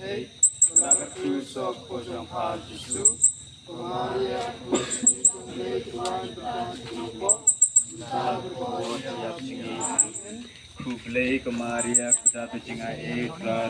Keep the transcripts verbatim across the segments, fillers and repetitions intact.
hei, la ka kyrkhu soh ka por jong pha Jisu. Ko Maria, kyrkhu soh ka por jong pha Jisu. Khublei ko Maria, khublei ka jingaiei, Trai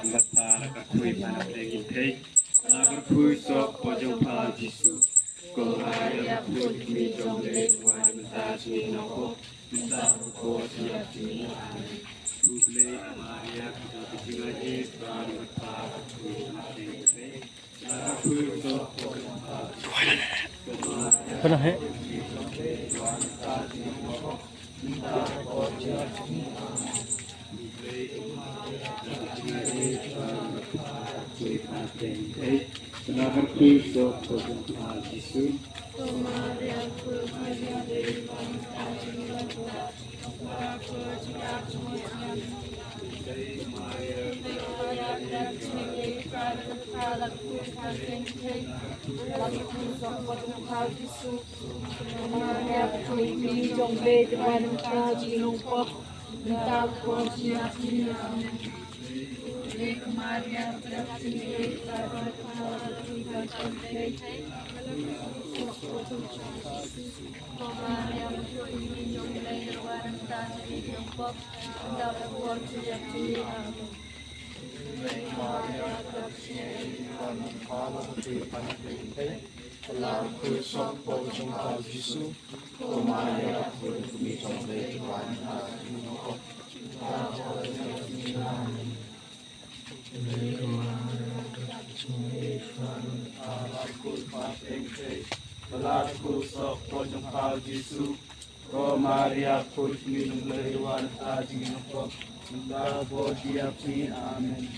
bad pha, la ka kyrkhu ïa pha na pdeng ki thei, la ka kyrkhu soh ka por jong pha Jisu. Ko Maria, kyrkhu soh ka por jong pha Jisu. Ko Maria, kyrkhu soh ka por jong pha Jisu. Amen.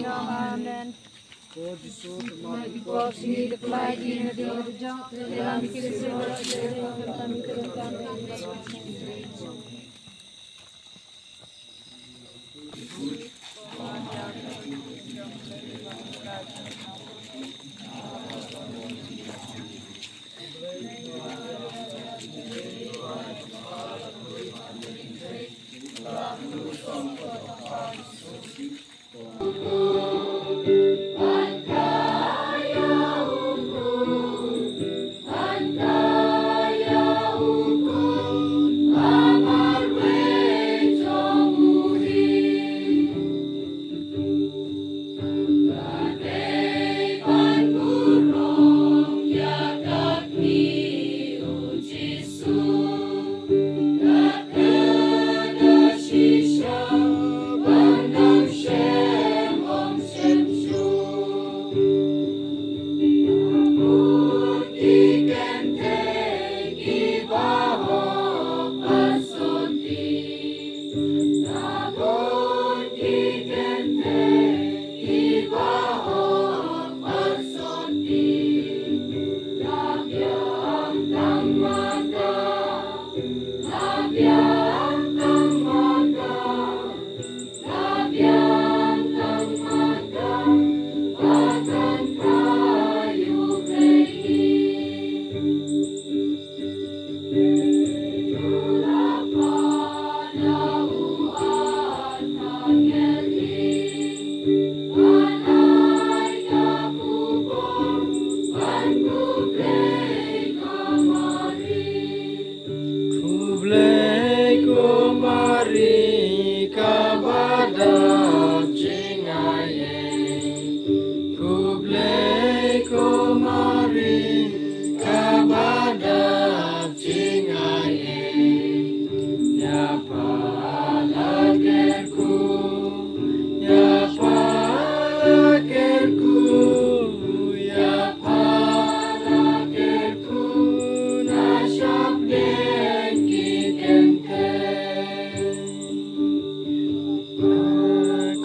Amen. Khublei ko Mari kaba dap jingaiei. Khublei ko Mari kaba dap jingaiei. Ïa pha la kyrkhu, ïa pha la kyrkhu, ïa pha la kyrkhu na shapdeng ki kynthei.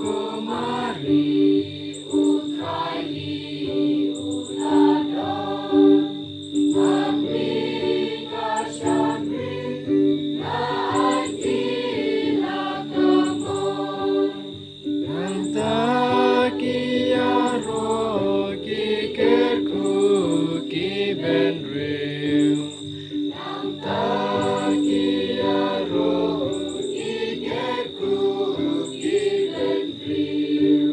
Ko Mari, u Trai u la don. Nangta ki ïaroh ki kyrkhu ki bynriew. Nangta ki ïaroh ki kyrkhu ki bynriew.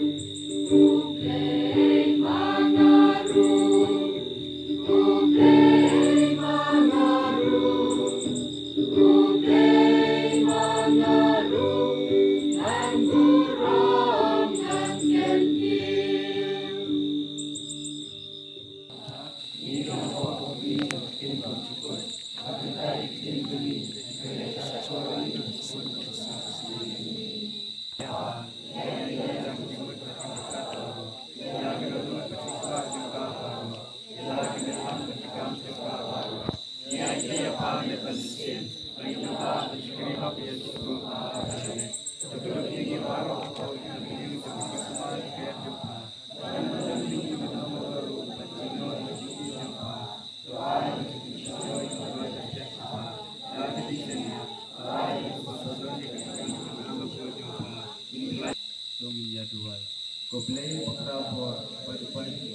Ko Blei bakhraw bor, bad u pynlong